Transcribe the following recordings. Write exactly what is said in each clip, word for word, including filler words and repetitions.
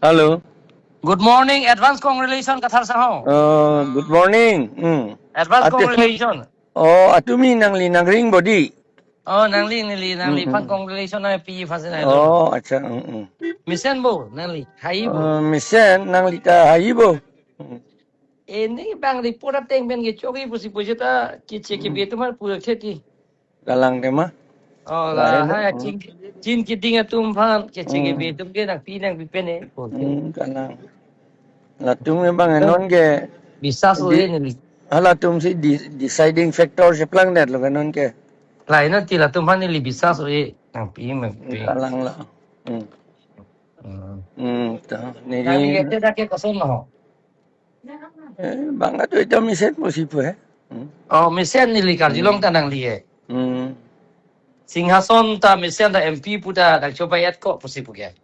Hello. Good morning, advance congratulations, Kathar Sangho. Uh, good morning. Hmm. Advance Ate- congratulations. Oh, atumi nangli nangring bodi. Oh, nangli, nangli, nangli Mm, phan mm. congratulations na pi phan si na. Oh, acha. Mm, mm. Mesen bo, nangli, hai bo. Uh, mesen, nangli ta hai bo. Mm. Ini bang report ateng pen ke choki pusi pusi ta kiche ke Mm. betu mar pura kheti. Kalang tema. Oh, Lain, la, ha, mm. chin, chin keding atum phan, kiche ke Mm. betu ke nangpi nangpi pen eh. Okay. Mm, kalang. Latum ke bang Eh, non ke bisa so di- ini. Halatum si di-, deciding factor si plang net lo ke non ke. Lain nanti latum phan neli bisa so eh, nangpi nangpi. Kalang la. Hmm. Hmm. Hmm, to. Neli Nangli ke te dak ke koson lo. Eh, bang atu ita mesen pusi pu eh. Hmm. Oh, mesen neli karjulong Hmm. ta nangli eh. Hmm. Singhason ta mesen ta M P pu ta dak chobai et ko pusi pu ke.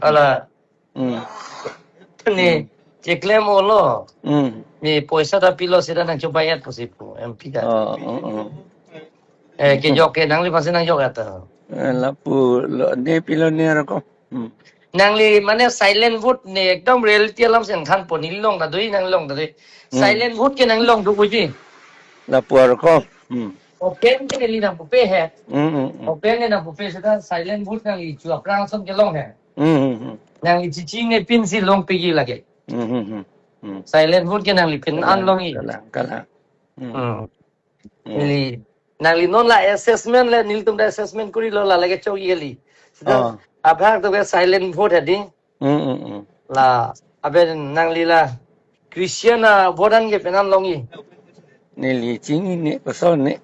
Ala Hmm. Ni, Hmm. cheklem olo. Hmm. Ni poisa ta pilo sida nangchobai et pusi pu, M P ta. Oh, oh, oh. Eh, kejok ke nangli phan si nangjok et ta. Eh, lapu lo, ne pilo ne roko. Hmm. Nangli mane silent vote ne ekdom reality alam si nangthan po, neli long ta doi, nangli long ta doi. Hmm. Silent vote ke nangli long tu puji. Lapu roko. Hmm. Open ke neli nangpupe he. Hmm, hmm, hmm. Open ke nangpupe sida silent vote nangli chu aphrang ason ke long he. Hmm, hmm, hmm. Nangli chiching ne pin si long pegi lake. Hmm, hmm, hmm, hmm. Silent vote ke nangli pin Kalang, an long i. kalang, kalang. Hmm. Hmm. Hmm. Neli, nangli non la assessment le, nelitum ta assessment kuri lo la lake chok yeli. Sida Oh. abhag to ke silent vote hadi. Hmm, hmm, hmm. La, abe nangli la Christian a vote an ke pin an long i. Neli chini ne, koson ne.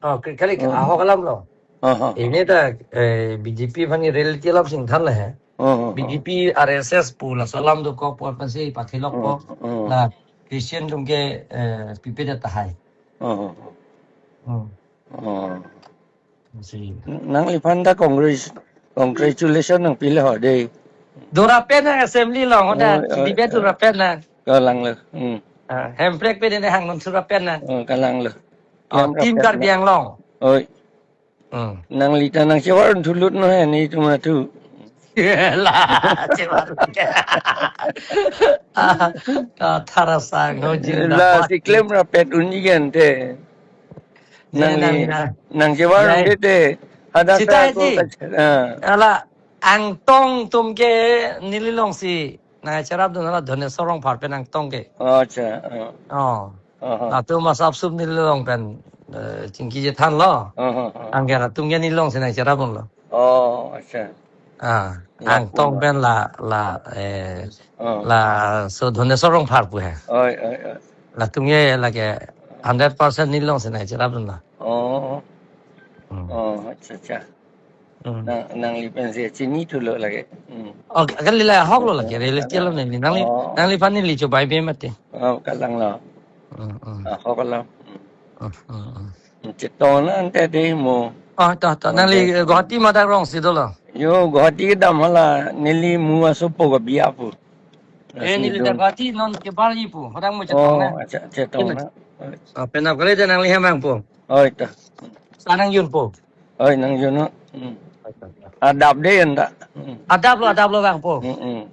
Oh, ke-, kali ke Hmm. ahok alam lo. Oh, oh, oh. Ini ta, eh, B J P phan ni reality alam si nangthan la he. Oh, oh, oh. B J P, R S S pu laso alam dokok pu aphan si pathilok po. Oh, oh. La Christian atum ke, eh, pipe ta tahai. Oh, oh, oh. Hmm. Oh. Si. Nangliphan ta congratulation nangpi le ho dei. Dora pen nang assembly long ho ta, Oh, oh, debate oh. dora pen nang. Kalang lo. Hmm. Ah, Hemprek pen ne hang non sura pen nang. Oh, kalang lo. Ah, Hemprek team pen Karbi na. Anglong. Oi. Hmm. Nangli ta nangchevar thulut no he netum atu. La, chevar. Ah, ah, Kathar Sangho jin La dapat. Si klem rapet unji kan te. Ne Nangli, nang na. Nangchevar Nai. Te te. Hadak Sita ta ko ji. Ka-, ah. Ala Angtong atum ke neli long si nangcherap dun la Dhoneswar Rongphar pen Angtong ke. Oh, acha. Oh. Oh. Oh, oh. Latum asap sup neli long pen, eh, chingki chethan lo. Oh, oh, oh. Angker atum ke neli long si nangcherap dun lo. Oh, acha. Ah, Lapu Angtong lo. Pen la, la, eh, Oh. laso Dhoneswar Rongphar pu he. Oi, oi, oi. Latum ke lake hundred percent neli long si nangcherap dun lo. Oh. Hmm. Oh, acha, acha. Hmm. Nang, nangli pen si chini thulo lake. Hmm. Oh, kali la ahok lo lake, Eh, reality lo eh. Neli. Nangli, Oh. nangliphan neli chobai be mati. Oh, kalang lo. Hmm, hmm. Ahok lo. Hmm. Hmm, hmm, hmm. Chetong na ante dei mo. Oh, to, to. Oh, nangli dei. Guwahati madak rong si dolo. Yo, Guwahati kedam hala neli mu asopo ke biya pu. Eh, neli Asli ta dun. Guwahati non kebar ji pu. Hodang mo chetong Oh, na. Acha, chetong na. Oh, penap kali ta nangli hemang pu. Oh, ita. Sa nangjun pu. Oi, nangjun no. Hmm. Adap dei anta. Hmm. Adap lo, adap lo bang po. Hmm, hmm.